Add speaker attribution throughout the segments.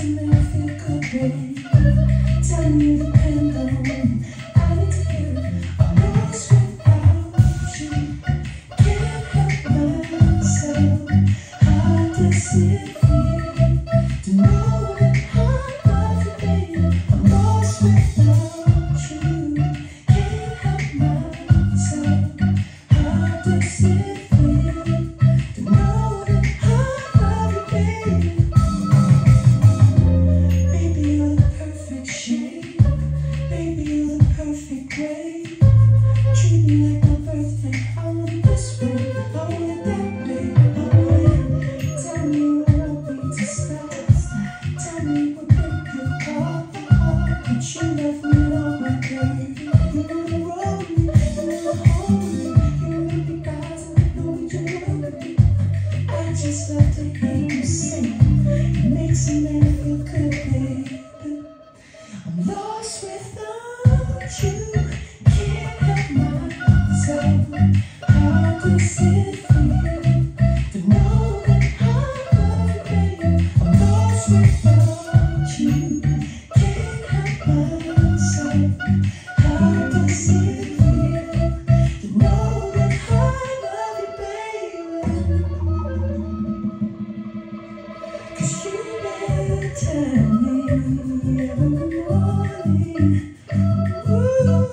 Speaker 1: a man feel good, babe. Tell me you depend on me. I need to hear it. I'm lost without you. Can't help myself. How does it feel to know that I love you, baby? I'm lost without you. Can't help myself. How does it feel to know that I love you, baby? Baby, you're the perfect shape. Baby, you're the perfect way. Treat me like my birthday. I want it this way, I want it that way. I want it. Tell me you want me to stop. Tell me what break your heart. But you left me all my girl. You wanna roll me, you wanna hold me, you wanna be guys and I know what you wanna be. I just love to hear you sing. It makes a man feel good, baby. I'm lost without you. Can't help myself. How does it feel to know that I love you, baby? I'm lost without you. Can't help myself. How does it feel to know that I love you, baby? 'Cause you better tell me every morning. Ooh,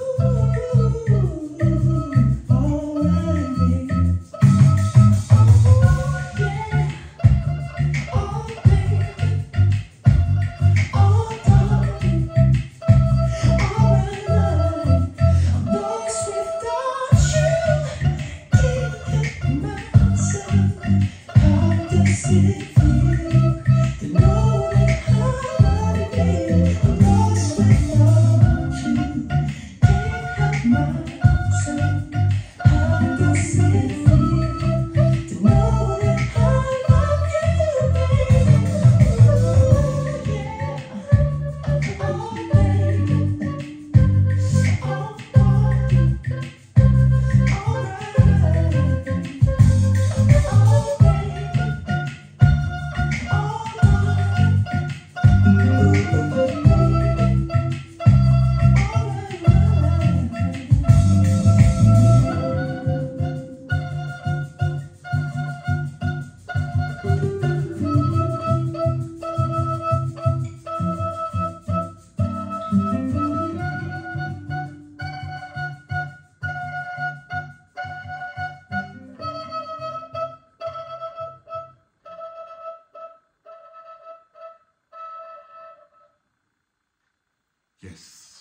Speaker 1: all right, baby. Oh, yeah. Oh, baby. Oh, darling. All right. I'm lost without you. Can't help myself. How does it feel to know that I love you, baby? I'm lost without you. Can't help myself. How does it feel to know that I love you, baby? Ooh, yeah. Oh, baby. Oh, darling. All right. Oh, baby. Oh, darling. Ooh, all right.
Speaker 2: Yes.